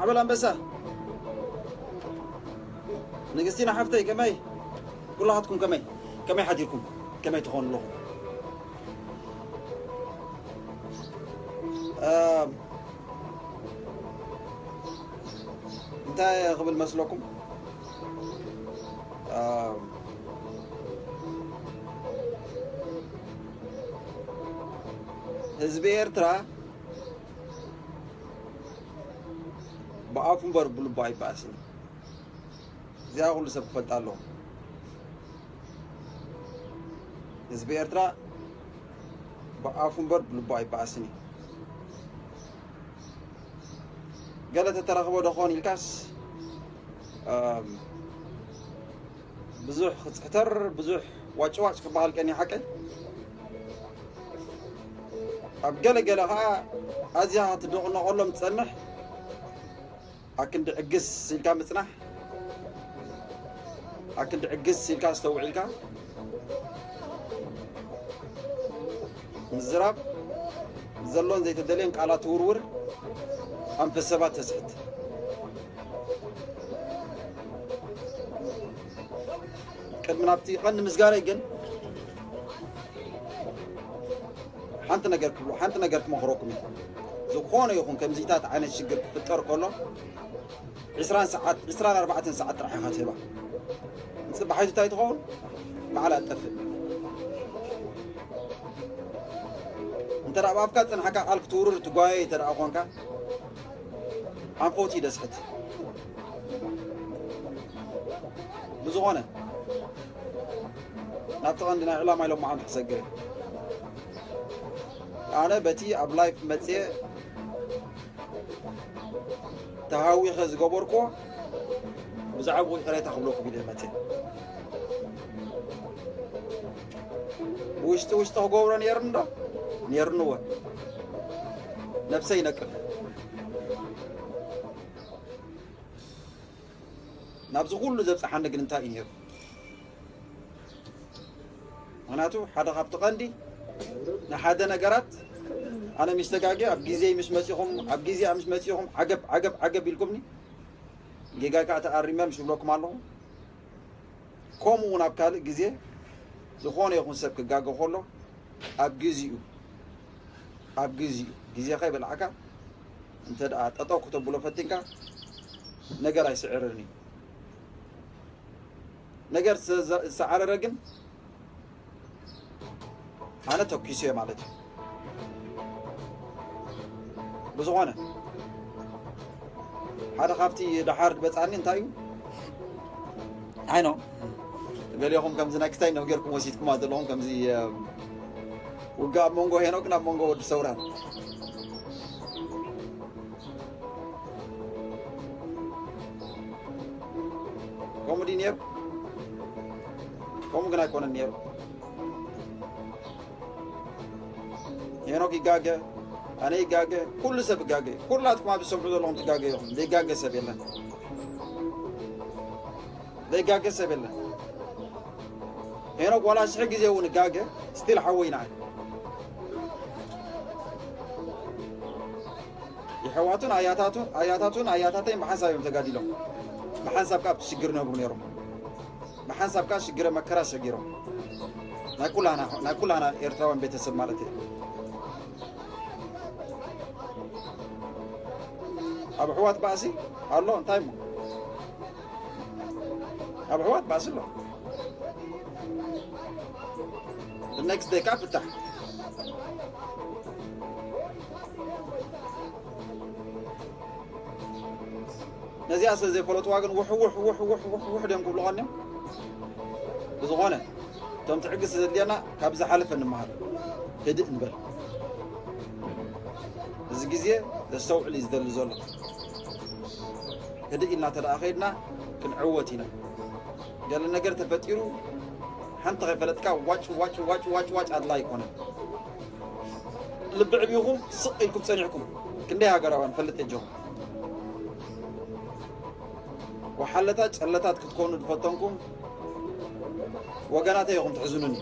ዓበል ኣንበሳ፣ ንግስቲና ሓፍተይ፣ ከመይ? ኩላኻትኩም ከመይ? ከመይ ሓዲርኩም? ከመይ ትኾኑ ኣለኹም? ኣም፣ እንታይ ክብል መስለኩም? ኣም፣ ህዝቢ ኤርትራ ብኣፉ እምበር ብልቡ ኣይበኣስን። እዚኣ ኩሉ ሰብ ክፈልጣ ኣለዎ። ህዝቢ ኤርትራ ብኣፉ እምበር ብልቡ ኣይበኣስን እዩ። ገለ ተተረኽቦ ዶ ኾን ኢልካስ፣ ኣም፣ ብዙሕ ክጽሕተር፣ ብዙሕ ዋጭዋጭ ክበሃል ቀኒ ሓቀይ። ኣብ ገለ ገለ ኸኣ ኣዝያ ክትደቕነቐሎም ትጸንሕ። ኣክንዲ ዕግስ ኢልካ ምጽናሕ፣ ኣክንዲ ዕግስ ኢልካ ኣስተውዒልካ ምዝራብ፣ ዘሎን ዘይተደልየን ቃላት ትውርውር፣ ኣንፈት ሰባት ተስሕት። ቅድሚ ናብቲ ቀንዲ ምስጋናይ ግን ሓንቲ ነገር ክብሎ፣ ሓንቲ ነገር ክመኽረኩም እዩ። ዝኾነ ይኹን ከምዚታት ዓይነት ሽግር ክፍጠር ከሎ፣ ዕስራን ሰዓት፣ ዕስራን ኣርባዕተን ሰዓት ጥራሕ ኢኻ ትህባ። ንጽባሓይቱ እንታይ ትኸውን? ባዕላ ትጠፍእ። እንተ ደኣ ብኣፍካ ዝጸንሓካ ቃል ክትውርር ትጓየ እንተ ደኣ ኾንካ፣ ኣንፈት እዩ ደስሕት። ብዝኾነ፣ ናብቲ ቀንዲ ናይ ዕላማ ኢሎም መዓልቲ ክሰግር እየ። ኣነ በቲ ኣብ ላይፍ መጽየ ተሃዊኸ ዝገበርኩዎ ብዛዕባኡ ይቕሬታ ክብለኩም ኢለ መጽየ። ብውሽጢ ውሽጢ ክገብሮ ነይሩኒ ዶ? ነይሩኒ እወ። ነብሰይ ይነቅፍ። ናብዚ ኩሉ ዘብጽሓኒ ግን እንታይ እዩ ነይሩ? ምኽንያቱ ሓደ ካብቲ ቀንዲ ንሓደ ነገራት ኣነ ምስ ተጋግየ ኣብ ግዜ ምስ መጺኹም፣ ኣብ ግዜ ምስ መጺኹም ዓገብ፣ ዓገብ፣ ዓገብ ኢልኩምኒ። ጌጋይ ከኣ ተኣሪመ ምስ እብለኩም ኣለኹ። ከምኡ እውን ኣብ ካልእ ግዜ ዝኾነ ይኹን ሰብ ክጋገ ከሎ ኣብ ግዚኡ፣ ኣብ ግዚኡ፣ ግዜ ከይበልዓካ እንተ ደኣ ጠጠው ክተብሎ ፈቲንካ ነገር ኣይስዕርን እዩ። ነገር ዝሰ-፣ ዝሰዓረረ ግን ኣነ ተኪሱ እየ ማለት እዩ። ብዝኾነ ሓደ ካብቲ ደሓር ዝበጻኒ እንታይ እዩ? ኣይ ኖ፣ ገሊኹም ከምዚ ናይ ክስታይ ነው ጌርኩም ወሲድኩማ ዘለኹም ከምዚ፣ እ፣ ውግእ ኣብ መንጎ ሄኖክን ኣብ መንጎ ወዲ ሰውራን። ከምኡ ድዩ ነይሩ? ከምኡ ግን ኣይኮነን ነይሩ። ሄኖክ ይጋገ፣ ኣነ ይጋገ፣ ኩሉ ሰብ ይጋገ። ኩላትኩም ኣብዚ ትሰምዑ ዘለኹም ትጋገ ኢኹም። ዘይጋገ ሰብ የለን። ዘይጋገ ሰብ የለን። ሄኖክ ዋላ ሽሕ ግዜ እውን ይጋገ፣ ስቲል ሓወይ ንዓይ። የሕዋቱን ኣያታቱን፣ ኣያታቱን ኣያታተይን ብሓንሳብ እዮም ተጋዲሎም። ብሓንሳብ ከኣ ኣብቲ ሽግር ይነብሩ ነይሮም። ብሓንሳብ ከኣ ሽግረ መከራ ሰጊሮም። ናይ ኩላና፣ ናይ ኩላና ኤርትራውያን ቤተሰብ ማለት እዩ። ኣብ ኣሕዋት ባእሲ ኣሎ፣ እንታይ እሞ? ኣብ ኣሕዋት ባእሲ ኣሎ። The next day ከኣ ፍታሕ። ነዚኣ ስለ ዘይፈለጥዋ ግን ውሕ፣ ውሕ፣ ውሕ፣ ውሕ፣ ውሕ ድዮም ክብሉ ቀንዮም። ብዝኾነ፣ እቶም ትዕግስቲ ዘድልየና ካብ ዝሓለፈ ንምሃር። ህድእ ንበል። እዚ ግዜ ዘስተውዕል እዩ ዝደሊ ዘሎ። ህድእ ኢልና እንተ ደኣ ከይድና ክንዕወት ኢና። ገለ ነገር ተፈጢሩ ሓንቲ ከይፈለጥካ ዋጭ፣ ዋጭ፣ ዋጭ፣ ዋጭ፣ ዋጭ ኣድላይ ኣይኮነን። ልቢ ዕብይኹም ስቕ ኢልኩም ጸኒሕኩም ክንደይ ሃገራውያን ፈልጥ የጀኹም። ወሓለታት ጨለታት ክትኮኑ ዝፈተንኩም ወገናተይ ኢኹም ትሕዝኑኒ።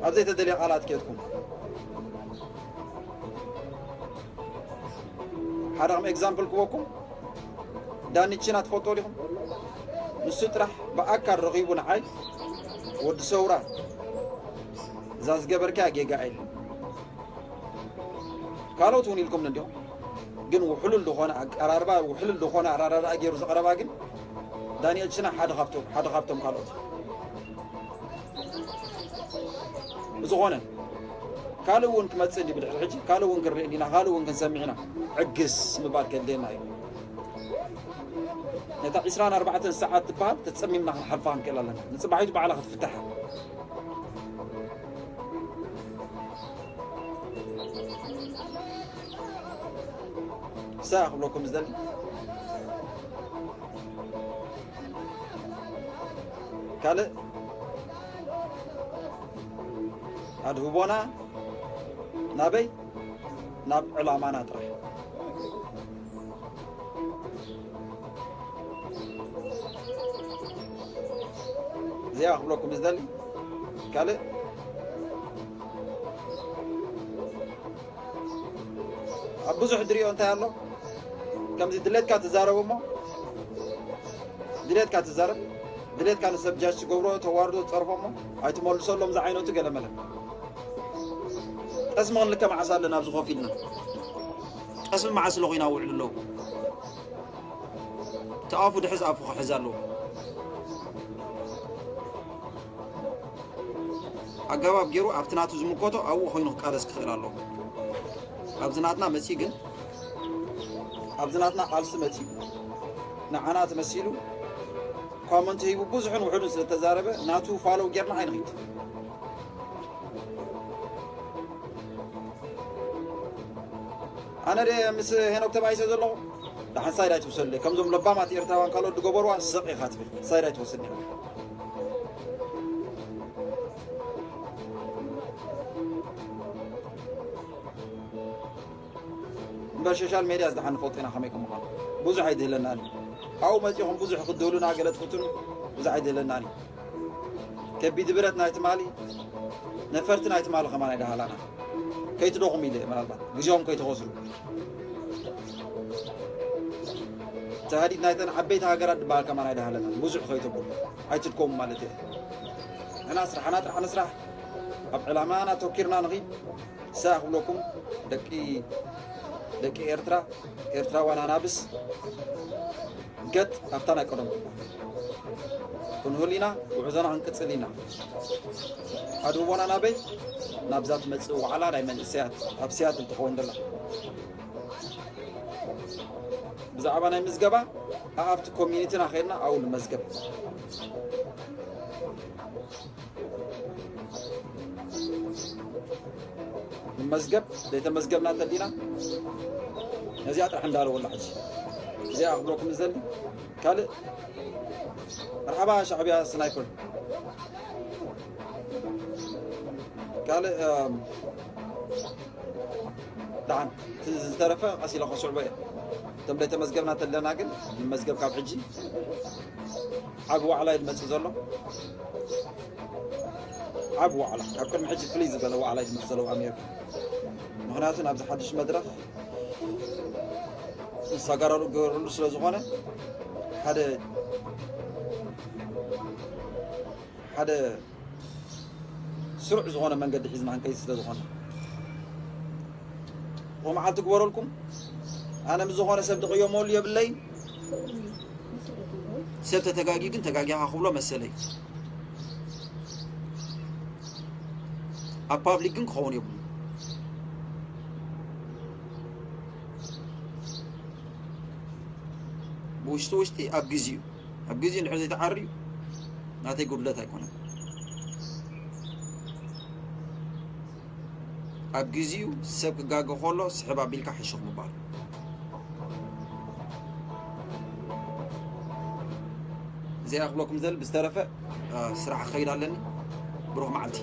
ኣብ ዘይተደልየ ቃላት ኬድኩም። ሓደ ከም ኤግዛምፕል ክበኩም፣ ዳኒ ችና ትፈልጦ ዲኹም? ንሱ ጥራሕ ብኣካል ረኺቡ ንዓይ፣ "ወዲ ሰውራ፣ እዛ ዝገበርካያ ጌጋ ኢሉ። ካልኦት እውን ኢልኩም እንዲኹም፣ ግን ውሕሉል ዝኾነ ኣቀራርባ፣ ውሕሉል ዝኾነ ኣረዳድኣ ገይሩ ዘቕረባ ግን ዳንኤል ችና ሓደ ካብቶም፣ ሓደ ካብቶም ካልኦት። ብዝኾነ ካልእ እውን ክመጽእ እንዲ ብድሕሪ ሕጂ፣ ካልእ እውን ክንርኢ እንዲና፣ ካልእ እውን ክንሰምዕ ኢና። ዕግስ ምባል ከድልየና እዩ። ነታ ዕስራን ኣርባዕተን ሰዓት ትበሃል ተጸሚምና ክንሓልፋ ክንክእል ኣለና። ንጽባሒቱ ባዕላ ክትፍታሕ። ሳ ክብለኩም ዝደሊ ካልእ ኣድህቦና ናበይ? ናብ ዕላማና ጥራሕ። እዚኣ ክብለኩም ዝደሊ ካልእ ኣብ ብዙሕ ድሪኦ እንታይ ኣሎ? ከምዚ ድሌትካ ትዛረብ እሞ፣ ድሌትካ ትዛረብ፣ ድሌትካ ንሰብ ጃጅ ትገብሮ፣ ተዋርዶ፣ ትጸርፎ እሞ ኣይትመልሰሎም ዝዓይነቱ ገለመለ። ጠስሚ ክንልከ መዓስ ኣለና ኣብዚ ኮፍ ኢልና? ጠስሚ መዓስ ኣሎ ኮይና ውዕሉ ኣለዉ? እቲ ኣፉ ድሕዝ ኣፉ ክሕዝ ኣለዎ። ኣገባብ ገይሩ ኣብቲ ናቱ ዝምከቶ ኣብኡ ኮይኑ ክቃለስ ክኽእል ኣለዎ። ኣብዚ ናትና መጺኡ ግን፣ ኣብዚ ናትና ቃልሲ መጺኡ ንዓና ተመሲሉ ኮመንት ሂቡ ብዙሕን ውሑድን ስለ ተዛረበ ናቱ ፋሎው ጌርና ኣይንኺድ። ኣነ ደ ምስ ሄኖክ ተባኢሰ ዘለኹ ደሓን ሳይድ ኣይትውሰድለይ። ከምዞም ለባማት ኤርትራውያን ካልኦት ዝገበርዋ ስቕ ኢኻ ትብል። ሳይድ ኣይትወስድን ኢኻ። እምበር ሶሻል ሜድያ ዝደሓን ንፈልጦ ኢና ከመይ ከም ምዃኑ። ብዙሕ ኣይድህለናን እዩ። ኣብኡ መጺኹም ብዙሕ ክትድህሉና ገለ ትፍትኑ ብዙሕ ኣይድህለናን እዩ። ከቢድ ብረት ናይ ትማሊ፣ ነፈርቲ ናይ ትማሊ ከማን ኣይደሃላና። ከይትደኹም ኢለ ምናልባት ግዜኦም ከይትኸስሩ። ተሃዲድ ናይተን ዓበይቲ ሃገራት ዝበሃል ከማን ኣይደሃለና። ብዙሕ ከይትብሉ ኣይትድከሙ ማለት እየ። ንሕና ስራሕና ጥራሕ ንስራሕ፣ ኣብ ዕላማና ኣተኪርና ንኺድ። ሳ ክብለኩም ደቂ፣ ደቂ ኤርትራ፣ ኤርትራውያን ኣናብስ፣ ገጥ ኣብታ ናይ ቀደም ክንህሉ ኢና፣ ጉዕዞና ክንቅጽል ኢና። ኣድህቦና ናበይ? ናብዛ ትመጽእ ዋዕላ ናይ መንእሰያት ኣብ ሲያትል ትኸውን ዘላ። ብዛዕባ ናይ ምዝገባ ኣብቲ ኮሚኒቲና ኸይድና ኣብኡ ንመዝገብ። ንመዝገብ ዘይተመዝገብና ተሊና ነዚኣ ጥራሕ እንዳለወላ ሕጂ እዚኣ ክብለኩም ዝደሊ ካልእ። መርሓባ ሻዕብያ ስናይፐር። ካልእ እም፣ ደሓን እቲ ዝተረፈ ቀስ ኢለ ከስዕቦ እየ። እቶም ዘይተመዝገብና ተለና ግን ንመዝገብ ካብ ሕጂ። ዓቢ ዋዕላ እዩ ዝመጽእ ዘሎ። ዓቢ ዋዕላ፣ ካብ ቅድሚ ሕጂ ፍልይ ዝበለ ዋዕላ እዩ ዝመጽእ ዘሎ ኣብ ኣሜሪካ። ምኽንያቱ ናብዚ ሓድሽ መድረኽ ንሳጋራሉ ገበረሉ ስለ ዝኾነ ሓደ፣ ሓደ ስሩዕ ዝኾነ መንገዲ ሒዝና ክንከይድ ስለ ዝኾነ። እኹ መዓልቲ ግበረልኩም። ኣነ ምስ ዝኾነ ሰብ ዝቕየመሉ የብለይ። ሰብ ተተጋጊ ግን ተጋጊኻ ክብሎ መሰለይ። ኣብ ፓብሊክ ግን ክኸውን የብሉ። ብውሽጢ ውሽጢ ኣብ ግዜኡ፣ ኣብ ግዜኡ እንድሕር ዘይተዓርዩ ናተይ ጉድለት ኣይኮነን። ኣብ ግዜኡ ሰብ ክጋገ ከሎ ስሕብ ኣቢልካ ሕሹኽ ምባል። እዚኣ ክብለኩም ዘል ብዝተረፈ፣ እ፣ ስራሕ ክኸይድ ኣለኒ። ብሩኽ መዓልቲ።